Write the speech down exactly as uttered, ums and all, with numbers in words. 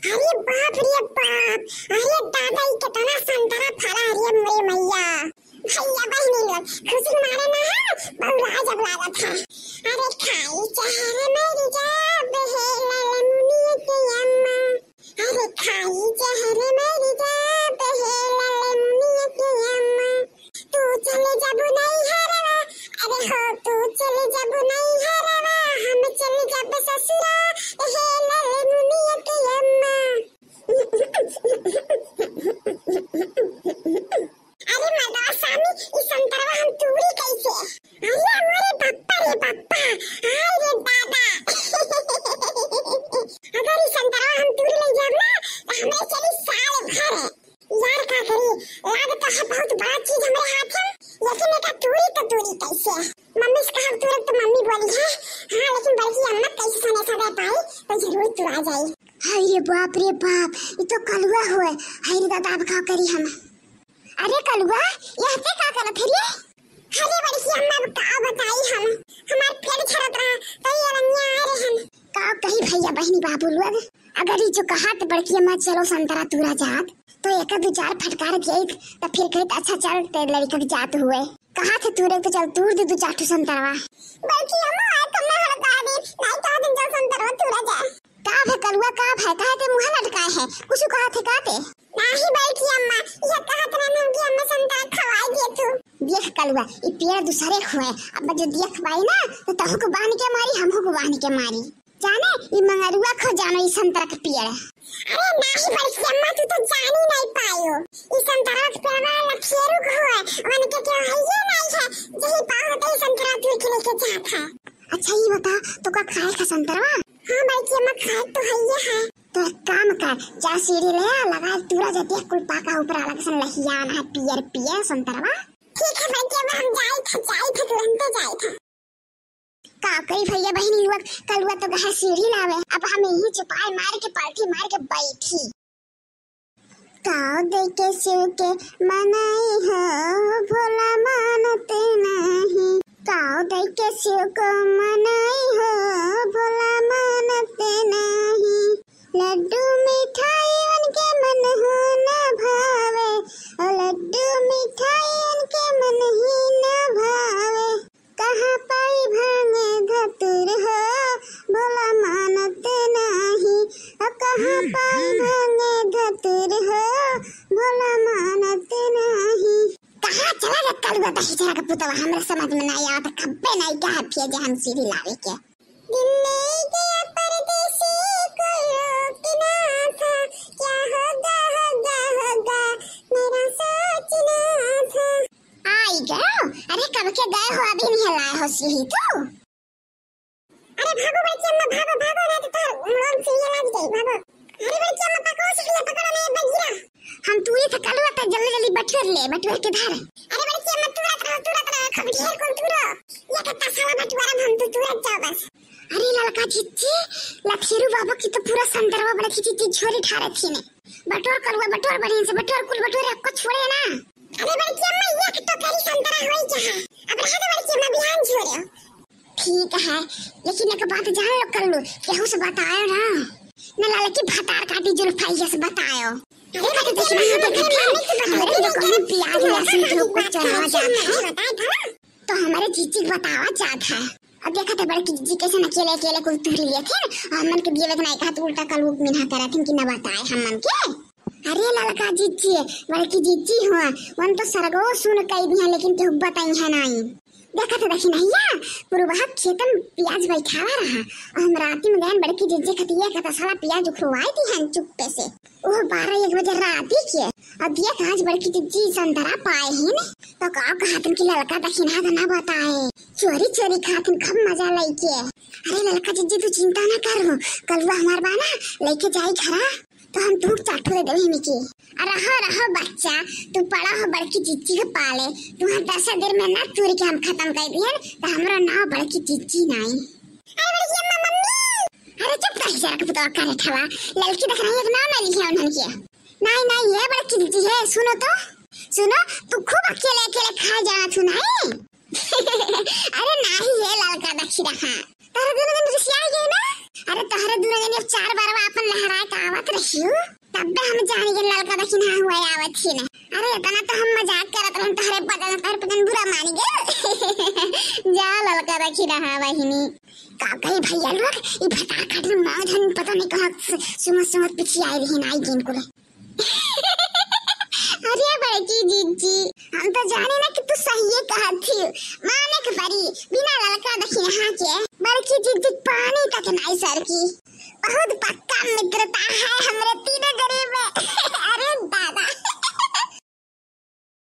अरे बाप रे बाप, अरे दादा, ई केतना संतरा फरा, अरे मोरे मैया। भैया बहिनी लोग, खुशी मारे ना है, बउरा जब लागत है। अरे खाई जहर मर जाब हे ललमुनिया के अम्मा। अरे खाई जहर मर जाब हे ललमुनिया के अम्मा। तू चल जब नैहरवा, अरे हो तू चल जब नैहरवा, हम चल जब ससुरा, हे ललमुनिया के अम्मा। अरे मर्दवा स्वामी, ई संतरवा हम तूरी कैसे? अरे मोरे पप्पा रे पप्पा, हाय रे दादा। अगर ई संतरवा हम तूरी ले जाब ना, तो हमरे चली साल भर। यार का करी, लाग तो है बहुत बड़ा चीज हमरे हाथ में, लेकिन एका तूरी तो तूरी कैसे? मम्मी से कहब तुरंत तो मम्मी बोली है, हाँ, लेकिन बड़की अम्मा कैसे सनेसा दे पाई, तो जरूर तुरा जाई। हाय रे बाप रे बाप, ई तो कलुआ होए। हाय रे दादा, अब का करी हम? अरे कलुआ, यहाँ पे का करत है रे? अरे बड़की अम्मा, अब का बताई हम, हमार पेट झरत रहा, तो ये रंगिया आ रहे हम। का कही भैया बहिनी बाबू लोग, अगर ई जो कहा तो बड़की अम्मा चलो संतरा तुरा जात, तो एक दो चार फटकार देत, तो फिर कहत अच्छा चल ते लड़का के जात हुए। कहा थे तूरे तो चल तूर दे दो चार ठो संतरवा। बड़की अम्मा, आए तुमने हड़का दे, नहीं कहा दिन चल संतरवा तूरा जा। का भे कलुआ, का भे, काहे ते मुँह लटकाए है? कुछ कहा थे का ते? नाही बड़की अम्मा, यह कहत रहन हम कि अम्मा संतरा खवाई दे तू। देख कलुआ, ई पेड़ दूसरे हुए, अब जो देख पाई ना, तो तहु को बांध के मारी, हमहू को बांध के मारी। जाने, ई मंगरुआ खो जानो ई संतरा के पेड़। अरे नाही बड़की अम्मा, तू तो जानी नहीं पायो। ई संतरा के पेड़वा लखेरू के होए, उनके के हइये नहीं है, जही पाओ होते ई संतरा तू के लेके जात है। अच्छा ई बता, तो का खाए का संतरवा? हाँ बड़की अम्मा, खाए तो हइये है। तो एक काम कर, जा सीढ़ी ले आ, लगा तूरा जतिया कुल पाका ऊपर अलग से लहियान है, पियर पियर संतरवा। ठीक है बड़की अम्मा, हम जाई था, जाई था, तुरंते जाई था। का करी भैया बहिनी लोग, कलुआ तो गहा सीढ़ी लावे, अब हम यही चुपाई मार के पलथी मार के बैठी। काव दे के शिव के मनाई हो, भोला मानते नहीं। काव दे के शिव को मनाई हो, भोला मानते नहीं। लड्डू मिठाई उनके मन हो न भावे, ओ लड्डू मिठाई उनके मन ही न भावे। कहाँ पाई भांग धतुर हो, भोला मानत नाही। अ कहाँ पाई भांग धतुर हो, भोला मानत नाही। कहाँ चला रे कलुआ दही जरा के पुतवा, हमरा समझ में नहीं आवत, खब्बे नहीं कहा फिर जे हम सीढ़ी लावे के। दिल्ली के परदेसी को लोग ना था, क्या होगा, होगा, होगा, मेरा सोचना था। आई गयो? अरे कब के गए हो, अभी नहीं लाए हो सीढ़ी तू? अरे भागो बच्ची अम्मा, भागो, भागो, ना तो तोर मुड़न सीढ़ी लाग जाई, भागो। अरे बच्ची अम्मा, पकड़ो सीढ़ी, पकड़ो, मैं बगिरा। हम तूरी थे कलुआ, तो जल्दी जल्दी बटोर ले, बटोर के धर। अरे बच्ची अम्मा, तुरत रहो, तुरत रहो, खूब ढेर कुल तुरो। ये कितना साला बटोरम हम, तू तुरत जाओ बस। अरे ललका जिज्जी, लखेरू बाबा की तो पूरा संतरवा बड़ा की जिज्जी झोरी ठारे थी ने। बटोर कलुआ, बटोर बढ़िया से, बटोर कुल बटोर, आपको छोड़े ना। अरे बड़की अम्मा, ये तो करी संतरा होई जहाँ। अब रह दो बड़की अम्मा, बिहान छोड़ो। ठीक है, लेकिन एक बात जान लो कल्लू, केहू से बतायो ना। न ललकी भतार काटी जुल्फाइया से बतायो। अरे बड़की अम्मा, हम अपने मालिक से बताएंगे, हमरे जो कहूँ प्याज लहसुन के ऊपर चढ़ावा जात है। बताए था ना। तो हमारे जीजी के बतावा जात है। अब देखा था बड़की जीजी कैसे न अकेले अकेले कुल तुरी लिए थे, हमन के दिए वतना एक हाथ उल्टा कलुआ मिन्हा करा थे कि न बताए हमन के। अरे ललका जीजी, बड़की जीजी हुआ, वन तो सरगो सुन कई दिया, लेकिन केहू बताई है नाई। देखा था देखी नहीं या, पूर्वा खेतन प्याज बैठावा रहा, और हम राती में गए बड़की जीजी खतिया का तो साला प्याज उखड़वाई दी है चुप्पे से। ओह बारह एक बजे राती के। अब देख आज बड़की जिज्जी संतरा पाए हिन, तो का कहतन कि ललका दखिनहा त ना बताए, चोरी चोरी खातिन खूब मजा लइके। अरे ललका जिज्जी तू चिंता ना कर, कलुआ हमार बा ना, लइके जाई घरा, तो हम तू चाटू दे देबे हिनी के। आ रहो रहो बच्चा, तू पड़ा हो बड़की जिज्जी के पाले, तुहार दस दिन में ना तूर के हम खतम कर दिहन, तो हमरो नाव बड़की जिज्जी नाई। अरे बड़की अम्मा, मम्मी। अरे चुप रही जरा के पुतवा करे ठवा, ललकी देख रही है कि ना ना लिखे उन्हन के। नहीं, नहीं, ये बड़ा चिंची है। सुनो तो, सुनो, तू खूब अकेले, अकेले खाए जाना थू, नहीं? अरे नहीं, ये ललका दखी रहा। तारा दोनों दिन रिसिया गए ना? अरे तोहरे दूनो जने चार बार आपन लहराए के आवत रहियो, तब्बे हम जानी गए ललका दखिनहा हुआ आवत ही ना। अरे इतना तो हम मजाक करत रहन, तोहरे पजन, तोहरे पजन बुरा मानी गए। जा ललका दखिनहा बहिनी। का कही भैया लोग, ई भतार काट में माँ धन पता नहीं कहाँ से सुमत सुमत पीछे आए रही ना, आई गेन कुले। अरे बड़की जिज्जी, हम तो जाने ना कि तू सहिए कहत थी। माने के परी, बिना ललका दखिनहा के बड़की जिज्जी पानी तक नाई सरकी। बहुत पक्का मित्रता है हम